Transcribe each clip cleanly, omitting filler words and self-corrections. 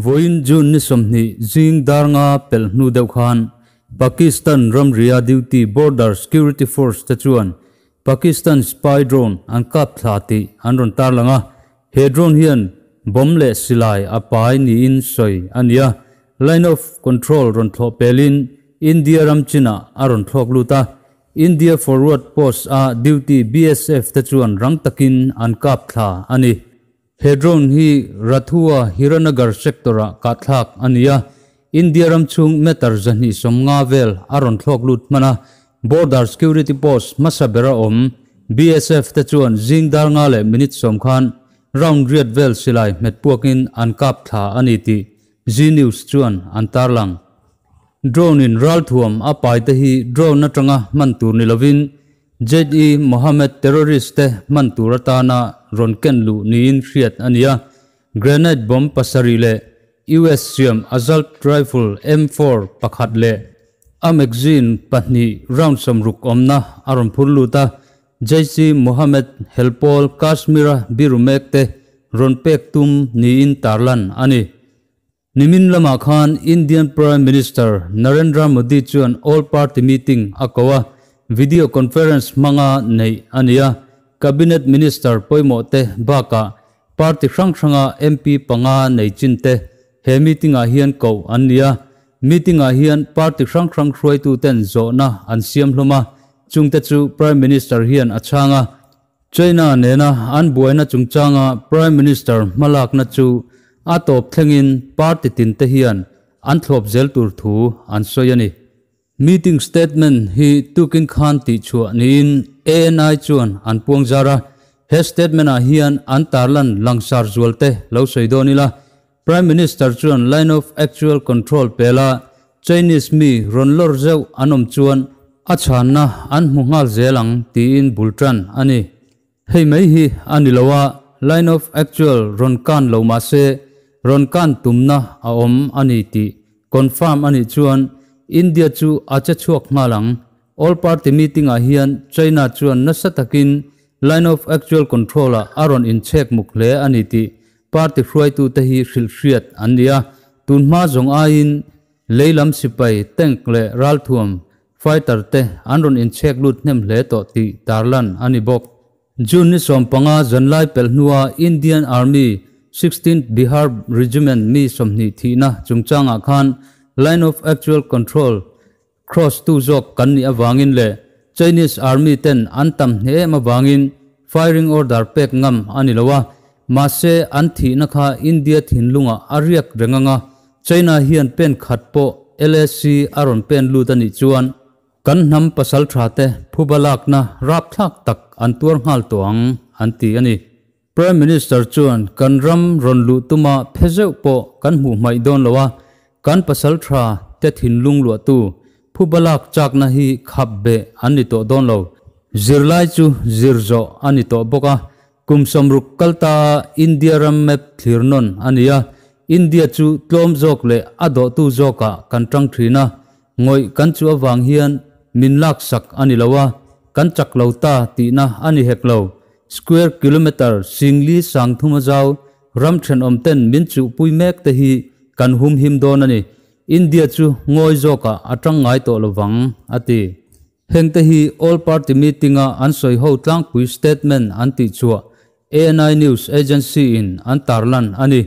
Vawiin June ni 20 zing dar nga pelh hnu deuh khan Pakistan ramria duty Border Security Force te chuan Pakistan spy drone an kap thla tih an rawn tarlang a, he drone hian bomb leh silai a pai niin sawi a ni a, line of control rawn thlawh pelin India ram chinah a rawn thlawk lut a, India forward post a duty BSF te chuan rang takin an kap thla a ni. He drone hi Rathua Hiranagar sector-ah kahthlak a ni a, India ram chhung meter 250 vel a rawn thlawk lut hman a, Border Security Post hmasa bera awm BSF te chuan zing dar nga leh minute sawm khan round riat vel silai hmet puakin an kap thla a ni tih Zee News chuan an tarlang. Drone in ralthuam a pai te hi drone atanga hman tur ni lovin Jaish-e Mohammed terrorist te hman tur atana rawn ken luh niin hriat a ni a, grenade bomb pasarih leh US siam assault rifle M4 pakhat leh a magazine pahnih round 60 awmna a rawn phur lut a, Jaish-e Mohammed helpawl Kashmir-a biru mek te rawn pek tum niin tarlan a ni. Nimin lamah khan Indian Prime Minister Narendra Modi chuan All Party Meeting a ko a, video conference hmanga neih a ni a. Cabinet Minister pawimawh te bakah party hrang hranga MP panga nei chin te he meeting ah hian koh an ni a. Meeting ah hian party hrang hrang hruaitu ten zawhna an siam hlawm a, chungte chu Prime Minister hian a chhang a. China nena an buaina chungchanga Prime Minister hmalakna chu a tawp thlengin party tin te hian an thlawp zel tur thu an sawi a ni. Meeting statement hi tukin khan tihchhuah niin ANI chuan an puang zar a, he statement ah hian an tarlan langsar zual te lo sawi dawn ila, Prime Minister chuan Line of Actual Control pela Chinese mi rawn lawr zeuh an awm chuan a chhanna an hmu nghal zel ang tiin bul tan a ni. Hei mai hi a ni lo a, Line of Actual rawn kan lo mah se rawn kan tumna a awm a ni tih confirm a nih chuan India chu a che chhuak nghal ang. All Party Meeting ah hian China chuan nasa takin Line of Actual Control ah a rawn inchhek muk hle a ni tih Party hruaitute hi hrilhhriat an ni a, tunhma zawng aiin lei lam sipai, tank leh ralthuam, fighter te an rawn inchhek lut hnem hle tawh tih tarlan a ni bawk. June ni 15 zanlai pelh hnua Indian Army 16th Bihar Regiment mi 20 thihna chungchangah khan Line of Actual Control cross tu zawk kan nih avangin leh Chinese Army ten an tam hne em avangin firing order pek ngam a ni lo a, mahse an thihna kha India thinlungah a riak reng anga China hian pen khat pawh LAC a rawn pen lut a nih chuan kan hnam pasal tha te phuba lakna rapthlak tak an tuar nghal tawh ang an ti a ni. Prime Minister chuan kan ram rawn luh tuma phe zeuh pawh kan hmuh hmaih dawn lo a, kan pasal tha te thinlung luahtu phuba lak chakna hi khap beh an ni tawh dawn lo. Zirlai chu zir zawh a ni tawh bawk a, kum 60 kal ta a India ram map thlir nawn a ni a, India chu tlawm zawk leh a dawhtu zawkah kan tang thin a, ngawih kan chu avang hian min laksak a ni lo a, kan chak lo ta tihna a ni hek lo. Square kilometre singli sangthum a zau ram thenawm ten min chuhpui mek te hi kan hum him dawn a ni. India chu ngawi zawkah a tang ngai tawh lovang, a ti. Heng te hi All Party Meeting a an sawi ho tlangpui statement an tih chhuah ANI News Agency in an tarlan a ni.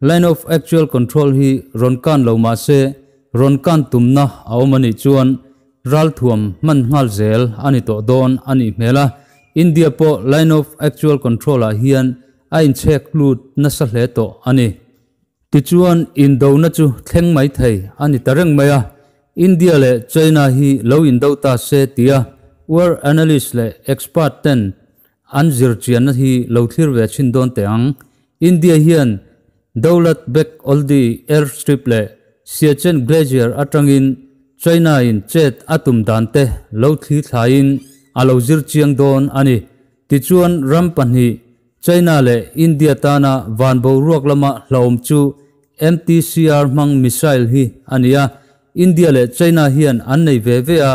Line of Actual Control hi rawn kan lo mah se rawn kan tumna a awm a nih chuan ralthuam hman nghal zel a ni tawh dawn a nih hmel a, India pawh Line of Actual Control ah hian a inchhek lut nasa hle tawh a ni. Tichuan indona chu thleng mai thei a ni ta reng mai a, India leh China hi lo indo ta se tia war analyst leh expert ten an zirchianna hi lo thlir ve chhin dawn teh ang. India hian Daulat Beg Oldi airstrip leh Siachen Glacier atangin China in chet a tum dan te lo thli thlaiin a lo zir chiang dawn a ni. Tichuan ram pahnih China leh India tana van boruak lama hlauhawm chu MTCR hmang missile hi a ni a, India leh China hian an nei ve ve a.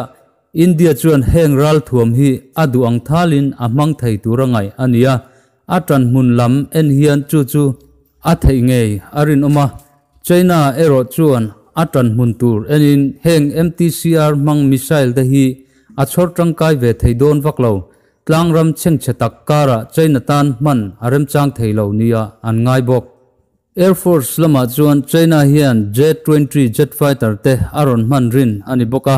India chuan heng ralthuam hi a duh ang thalin a hmang thei tura ngaih a ni a, a tanhmun lam en hian chu chu a theih ngei a rinawm a. China erawh chuan a tanhmun tur enin heng MTCR hmang missile te hi a chhawr tangkai ve thei dawn vak lo. Tlangram chhengchhe tak karah China tan hman a remchang thei lo nia an ngai bawk. Air Force lamah chuan China hian Jet 20 jet fighter te a rawn hman rin a ni bawk a,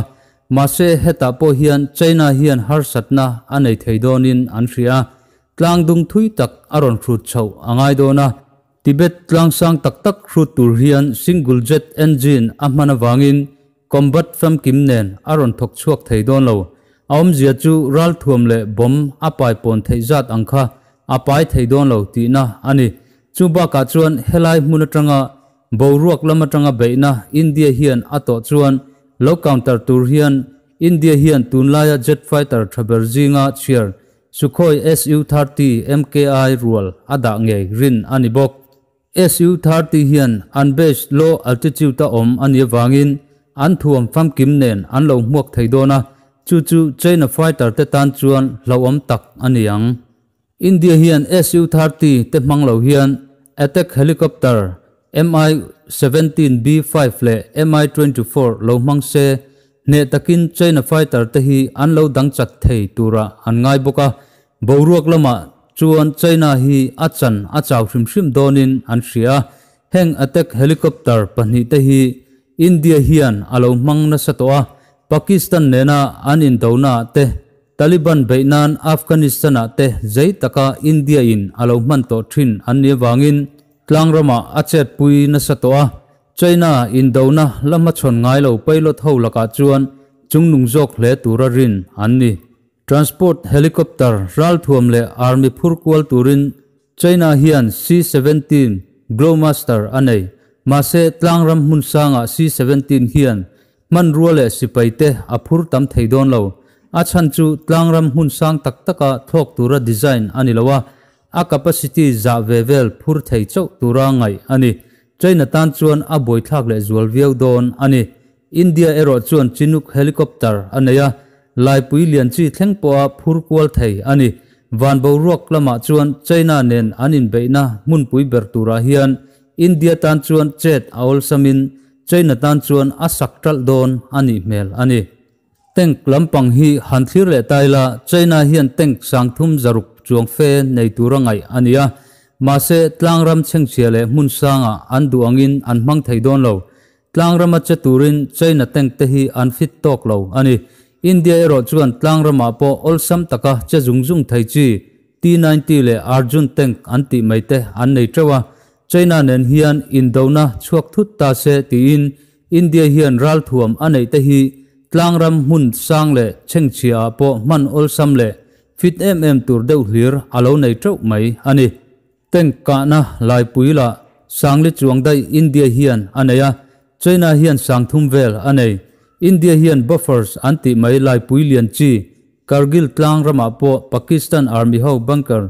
mahse hetah pawh hian China hian harsatna a nei thei dawnin an hria a, tlang dung thui tak a rawn hrut chhoh a ngai dawn a. Tibet tlang sang tak tak hrut tur hian single jet engine a hman avangin combat famkim nen a rawn thawk chhuak thei dawn lo. A awmzia chu ralthuam leh bomb a pai pawn theih zat ang kha a pai thei dawn lo tihna a ni. Chu bakah chuan helai hmun atanga boruak lam atanga beihna India hian a tawh chuan lo counter tur hian India hian tunlaia jet fighter tha ber zinga chhiar Sukhoi Su-30 MKI rual a dah ngei rin a ni bawk. Su-30 hian an base low altitude a awm a nih avangin an thuam famkim nen an lo hmuak thei dawn a, chu chu China fighter te tan chuan hlauhawm tak a ni ang. India hian Su-30 te hmang lo hian attack helicopter Mi-17 B-5 leh Mi-24 lo hmang se, hneh takin China fighter te hi an lo dang chat thei turah an ngai bawk a, boruak lamah chuan China hi a chan a chau hrim hrim dawnin an hria a, heng attack helicopter pahnihte hi India hian a lo hmang nasa tawh a, Pakistan nena an indonaah te, Taliban beih nan Afghanistan-ah te zei taka India-in a lo hman tawh thin an nih avangin tlangrama a chetpui nasa tawh a, China indona la hmachhawn ngai lo pilot ho lakah chuan chungnung zawk hle tura rin an ni. Transport helicopter ralthuam leh army phur kual turin China hian C-17 Globemaster a nei. Mahse tlangram hmun sangah C-17 hian hmanrua leh sipai te a phur tam thei dawn lo. A chhan chu tlangram hmun sang tak taka thlawk tura design a ni lo a, a capacity zah ve vel phur thei chauh tura ngaih a ni. China tan chuan a buaithlak leh zual viau dawn a ni. India erawh chuan Chinook helicopter a nei a, laipui lian chi thleng pawha phur kual thei a ni. Van boruak lamah chuan China nen an inbeihna hmunpui ber turah hian India tan chuan chet a awlsamin China tan chuan a sak ṭalh dawn a nih hmel a ni. Tank lampang hi han thlir leh ta ila, China hian tank 360 chuang fe nei tura ngaih a ni a, mahse tlangram chhengchhia leh hmun sangah an duh angin an hmang thei dawn lo. Tlangrama che turin China tank te hi an fit tawk lo a ni. India erawh chuan tlangramah pawh awlsam taka che zung zung thei chi T-90 leh Arjun tank an tih mai te an nei teuh a, China nen hian indona chhuak thut ta se tiin India hian ralthuam a neih te hi tlangram hmun sang leh chhengchhia ah pawh hman awlsam leh fit em em tur deuh hlir a lo nei teuh mai a ni. Tank kahna laipui lah sangli chuang daih India hian a nei a, China hian 3000 vel a nei. India hian buffers an tih mai laipui lian chi Kargil tlang ramah pawh Pakistan Army ho bunker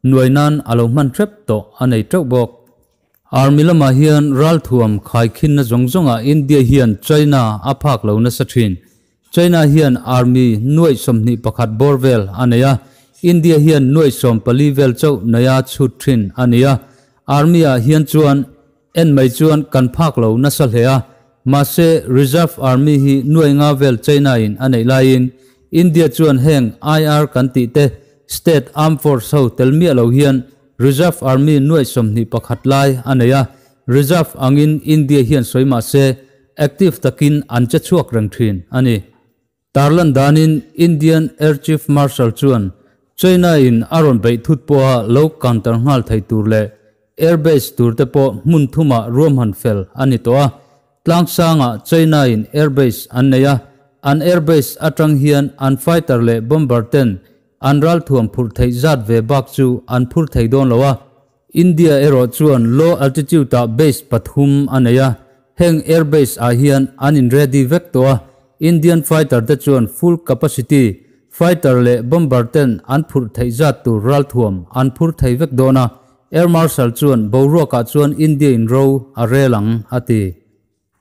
nuai nan a lo hman hrep tawh a nei teuh bawk. Army lamah hian ralthuam khaikhinna zawng zawngah India hian China a phak lo nasa thin. China hian Army nuaih 21 bawr vel a nei a, India hian nuaih 14 vel chauh neia chhut thin a ni a. Army-ah hian chuan en mai chuan kan phak lo nasa hle a, mahse Reserve Army hi nuaih nga vel China-in a neih laiin India chuan heng IR kan tih te State Armed Force ho tel miah lo hian Reserve Army nuaih 21 lai a nei a, Reserve angin India hian sawi mah se active takin an che chhuak reng thin a ni. Tarlan danin Indian Air Chief Marshal chuan China-in a rawn beih thut pawha lo counter nghal thei tur leh airbase tur te pawh hmun thumah ruamhan fel a ni tawh a. Tlangsangah China-in airbase an nei a, an airbase atang hian an fighter leh bomber ten an ralthuam phurh theih zat ve bak chu an phur thei dawn lo a. India erawh chuan low altitude-ah base pathum a nei a, heng airbase ah hian an in ready vek tawh a, Indian fighter te chuan full capacity fighter leh bomber ten an phurh theih zat tur ralthuam an phur thei vek dawn a, Air Marshal chuan boruakah chuan India in ro a rel ang a ti.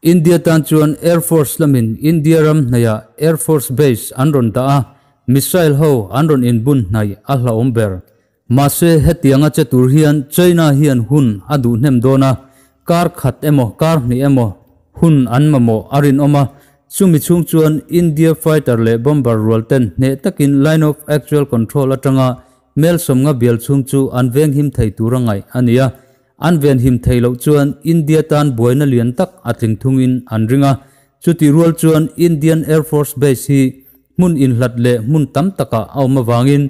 India tan chuan Air Force lamin India ram hnaihah Air Force Base an rawn dah a, missile ho an rawn inbun hnaih a hlauhawm ber. Mahse hetianga che tur hian China hian hun a duh hnem dawn a, kar khat emaw kar hnih emaw hun an mamawh a rinawm a, chumi chhung chuan India fighter leh bomber rual ten hneh takin Line of Actual Control atanga mel 50 bial chhung chu an venghim thei tur a ngaih a ni a. An venhim theih loh chuan India tan buaina lian tak a tling thungin an ring a. Chutih rual chuan Indian Air Force Base hi hmun inhlat leh hmun tam takah a awm avangin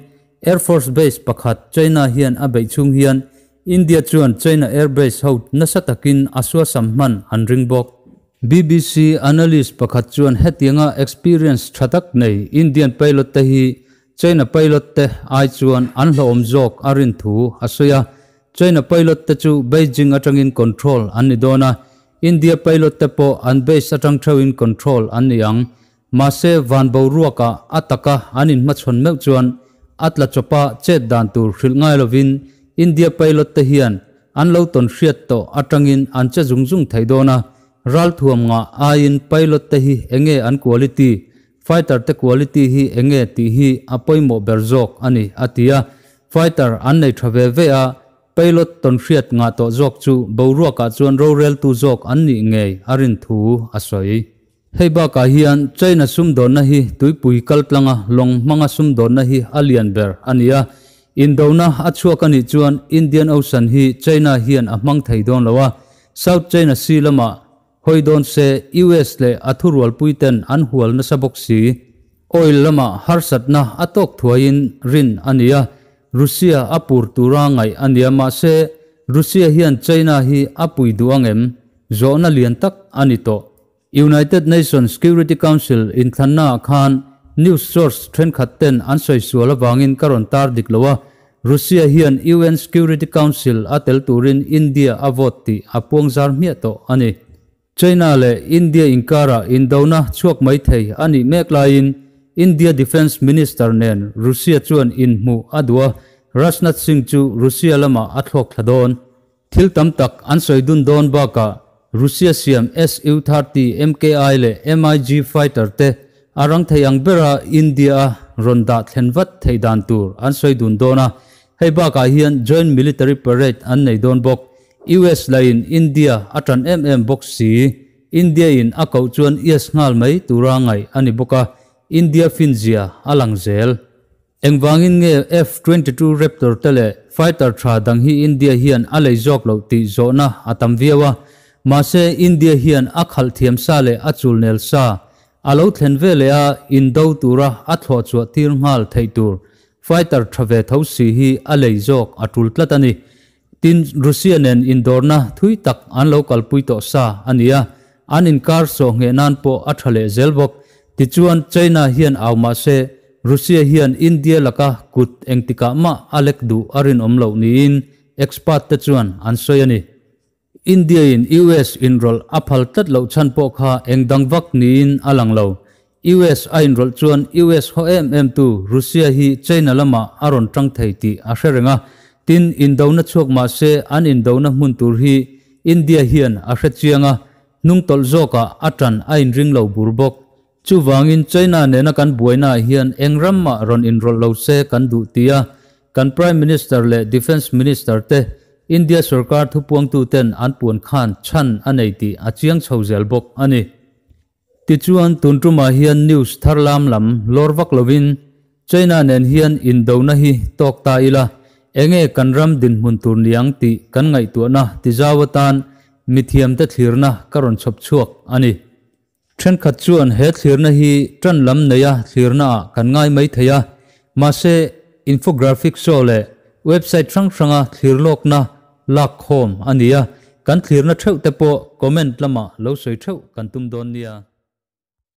Air Force Base pakhat China hian a beih chhung hian India chuan China Air Base ho nasa takin a suasam hman an ring bawk. BBC analyst pakhat chuan hetianga experience tha tak nei Indian pilot te hi China pilot te ai chuan an hlauhawm zawk a rin thu a sawi a. China pilot te chu Beijing atangin control an ni dawn a, India pilot te pawh an base atang theuhin control an ni ang. Mahse van boruakah a taka an inhmachhawn meuh chuan a tla chawpa chet dan tur hrilh ngai lovin India pilot te hian an lo tawn hriat tawh atangin an che zung zung thei dawn a, ralthuam ngah aiin pilot te hi enge an quality, fighter te quality hi enge tih hi a pawimawh ber zawk a ni, a ti a. Fighter an nei tha ve ve a, pilot tawn hriat ngah tawh zawk chu boruakah chuan roreltu zawk an nih ngei a rin thu a sawi. Hei bakah hian China sumdawnna hi tuipui kaltlanga lawng hmanga sumdawnna hi a lian ber a ni a. Indona a chhuak a nih chuan Indian Ocean hi China hian a hmang thei dawn lo a, South China Sea lamah hawi dawn se US leh a thurualpui ten an hual nasa bawk si. Oil lamah harsatna a tawk thuaiin rin a ni a, Russia a pur tura ngaih a ni a, mahse Russia hian China hi a pui duh ang em? Zawhna lian tak a ni tawh. United Nations Security Council inthlannaah khan news source thenkhat ten an sawi sual avangin ka rawn tar dik lo a, Russia hian UN Security Council a tel turin India a vote tih a puang zar hmiah tawh a ni. China leh India inkarah indona chhuak mai thei a nih mek laiin India Defence Minister nen Russia chuan inhmuh a duh a, Rajnath Singh chu Russia lamah a thlawk thla dawn. Thil tam tak an sawi dun dawn bakah Russia siam Su-30 MKI leh MiG fighter te a rang thei ang bera India-a rawn dah thlen vat theih dan tur an sawi dun dawn a. Hei bakah hian joint military parade an nei dawn bawk. US lahin India a tan em em bawk si. India-in a koh chuan yes nghal mai tura ngaih a ni bawk a, India finzia a lang zel. Engvangin nge F-22 Raptor te leh fighter tha dang hi India hian a lei zawk loh tih zawhna a tam viau a. Mahse, India hian a khalh thiam sa leh a chul nel sa a lo thlen ve leh a indo tura a thlawh chhuah tir nghal theih tur fighter tha ve tho si hi a lei zawk a tul tlat a ni. Tin, Russia nen indawrna thui tak an lo kalpui tawh sa a ni a, an inkar sawh ngheh nan pawh a tha leh zel bawk. Tichuan, China hian au mah se, Russia hian India laka kut engtikah mah a lek duh a rinawm loh niin expert te chuan an sawi a ni. India in US inrawlh a phal tlat loh chhan pawh kha eng dang vak niin a lang lo. US a inrawlh chuan US haw em em tu Russia hi China lamah a rawn tang thei tih a hre reng a. Tin, indona chhuak mah se an indona hmun tur hi India hian a hre chiang a, hnungtawlh zawkah a tan a inring lo bur bawk. Chuvangin China nena kan buainaah hian eng ram mah rawn inrawlh lo se kan duh tia kan Prime Minister leh Defence Minister te India sorkar thupuangtuten an puan khan chhan a nei tih a chiang chho zel bawk a ni. Tichuan tun tumah hian news thar lam lam lawr vak lovin China nen hian indona hi tawk ta ila enge kan ram dinhmun tur niang tih kan ngaihtuahna tizau atan mithiamte thlirna ka rawn chhawp chhuak a ni. Thenkhat chuan he thlirna hi tan lam neia thlirnaah kan ngai mai thei a, mahse infographic show leh website hrang hranga thlir lawkna lak khawm a ni a, kan thlirna theuh te pawh comment lamah lo sawi theuh kan tum dawn nia.